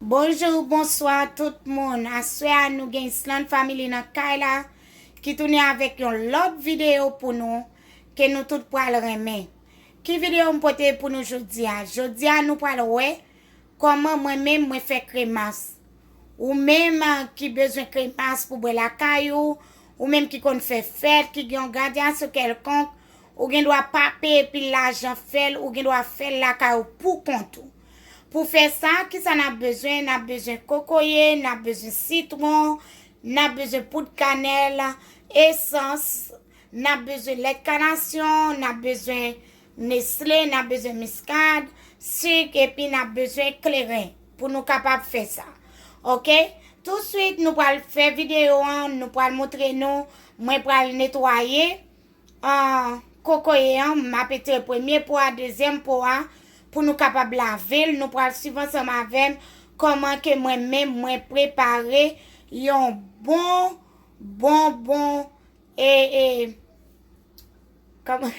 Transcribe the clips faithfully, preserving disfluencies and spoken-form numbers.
Bonjou, bonswa tout moun. Aswè a nou gen Island Family nan kay la ki tounen avèk yon lòt videyo pou nou ke nou tout pral renmen. Ki videyo m pote pou nou jodi a? Jodi a nou pral wè kòman mwen menm mwen fè kremas. Ou menm, ah, ki bezwen kremas pou bwè lakay ou, ou menm ki konn fè fèt, ki gen yon gradyasyon kèlkonk, ou gen dwa pa peye pil lajan fè l, ou gen dwa fè l lakay ou pou kont ou. Pou fè sa, kisa n ap bezwen? N ap bezwen kokoye, n ap bezwen sitwon, n ap bezwen poud kanèl, esans, n ap bezwen lèt kanasyon, n ap bezwen Nestle, n ap bezwen miskad, sik, epi n ap bezwen kleren pou nou kapab fè sa. Oke? Touswit, nou pral fè videyo an, nou pral montre nou, mwen pral netwaye, ah, kokoye an, m ap etire premye po a, dezyèm po a, pou nou kapab lave l, nou pral swiv ansanm avè m kòman ke mwen menm mwen prepare yon bon, bon, bon, e, e, kòman?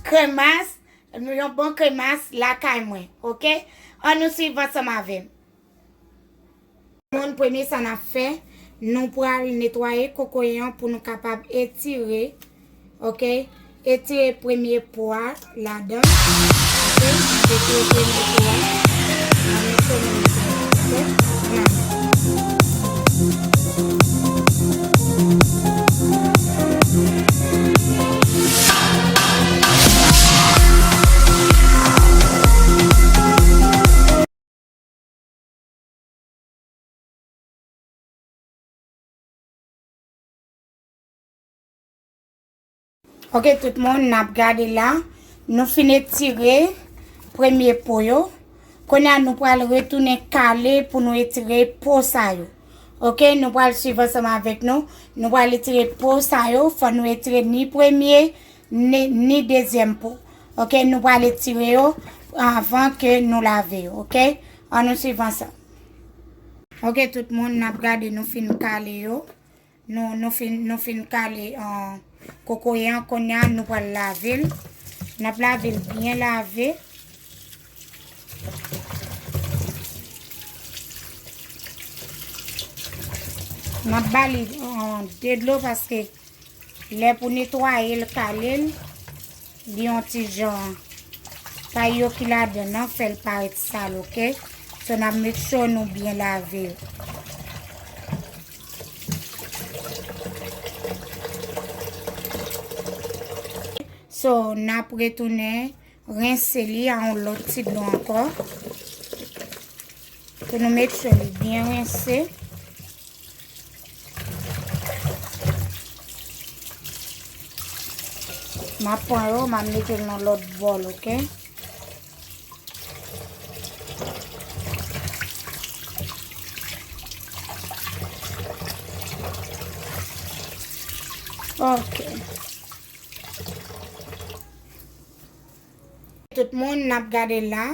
Kremas. Kremas, yon bon kremas lakay mwen, oke? Ann nou swiv ansanm avè m. Moun, premye sa n ap fè, nou pral netwaye kokoye an pou nou kapab etire, oke? Etire premye po a ladan l, oke? Etire premye po a. Ann nou fè menm sa, oke? Nan. Oke, tout moun, n ap gade la. Nou fin etire premye po yo. Kounye a, nou pral retounen kale pou nou etire po sa yo. Oke, nou pral swiv ansanm avèk nou. Nou pral etire po sa yo. Fò nou etire ni premye, ni, ni dezyèm po. Oke, nou pral etire yo anvan ke nou lave yo, oke? Ann nou swiv ansanm. Oke, tout moun, n ap gade nou fin kale yo. Nou, nou fin, nou fin kale, ah, kokoye an, kounye a, nou pral lave l. N ap lave l byen lave. N ap ba li, ah, de dlo paske lè pou netwaye l, kale l, li yon ti jan, kay yo ki ladan nan fè l parèt sal, oke? So, n ap make sure nou byen lave yo. So, n ap retounen rense li a yon lòt ti dlo ankò. Pou nou make sure li byen rense. M ap pran yo, m ap mete l nan lòt bòl, oke? Oke. Tout moun, n ap gade la.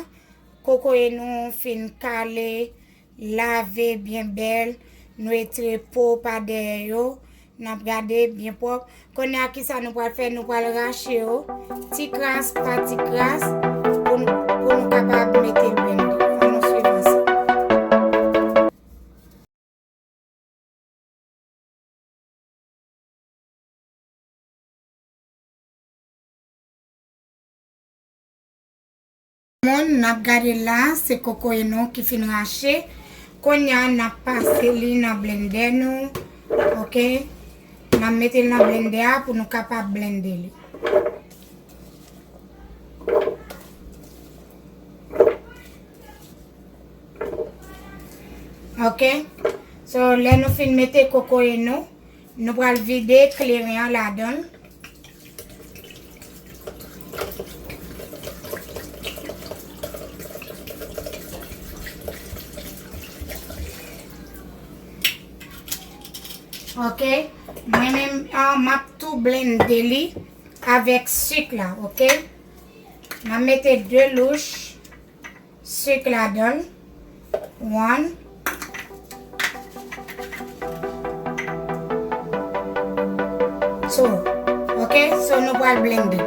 Kokoye nou fin kale, lave byen bèl. Nou etire po pa dèyè yo. N ap gade byen pwòp. Kounye a, kisa nou pral fè? Nou pral rache yo ti kras pa ti kras pou, pou nou kapab mete l blende. Ann nou swiv ansanm. Moun, n ap gade la, se kokoye nou ki fin rache. Kounye a, n ap pase li nan blendè nou. Oke? N ap mete l nan blendè a pou nou kapab blende li. Oke. So, lè nou fin mete kokoye nou, nou pral vide kleren an ladan l. Oke. Mwen menm, ah, m ap tou blende li avèk sik la, oke? M ap mete de louch sik ladan l. One. So, ok, so nou pral blende.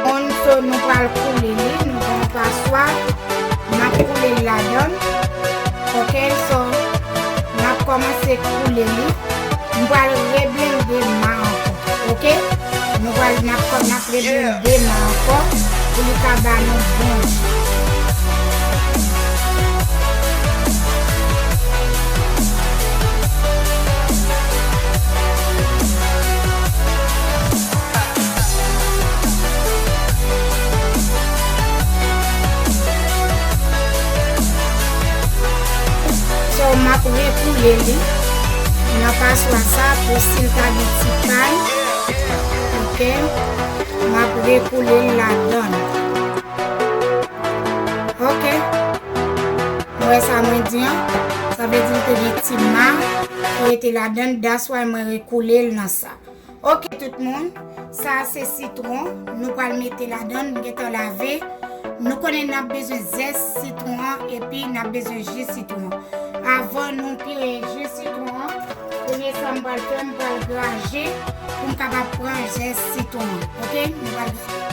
On, so nou pral koule li, nou pran paswa, n ap koule l ladan l. Ok, so, n ap kòmanse koule li. M pral reblende ma ankò, ok? Nou pral, n ap, n ap reblende ma ankò pou li ka ba nou bon ji. So, m ap rekoule li nan paswa sa pou si l ta gen ti kay. Ok. M ap rekoule l ladan l. Ok. Ou wè sa mwen di an? Sa vle di l te gen ti ma ki rete ladan l. That's why mwen rekoule l nan sa. Ok, tout moun, sa a se sitwon, nou pral mete ladan l, m gentan lave. Nou konnen n ap bezwen zès sitwon an, epi n ap bezwen ji sitwon an. Avan nou pire ji sitwon an, premye sa m pral fè, m pral graje pou m kapab pran zès sitwon an, ok? Nou pral graje.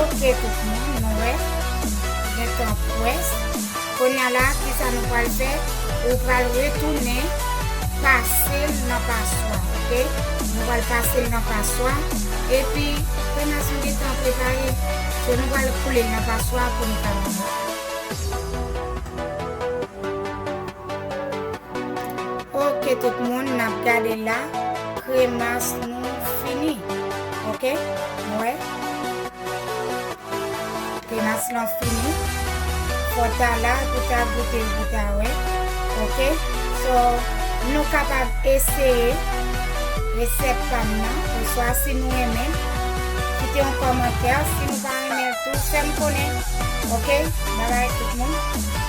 Ok, tout moun, nou wè, gentan près. Kounye a la, kisa nou pral fè? Ou pral retounen pase l nan paswa, ok? Nou pral pase l nan paswa. Epi, kremas nou gentan prepare. So, nou pral koule l nan paswa pou nou ka manje. Ok, tout moun, n ap gade la. Kremas nou fini. Ok? Nou wè? Kremas lan fini. Fò ta la pou ta goute l pou ta wè. Ok? So, nou kapab eseye resèt pa m nan. Oswa si nou renmen, kite yon kòmantè. Si nou pa renmen l tou, fè m konnen. Ok? Babay tout moun.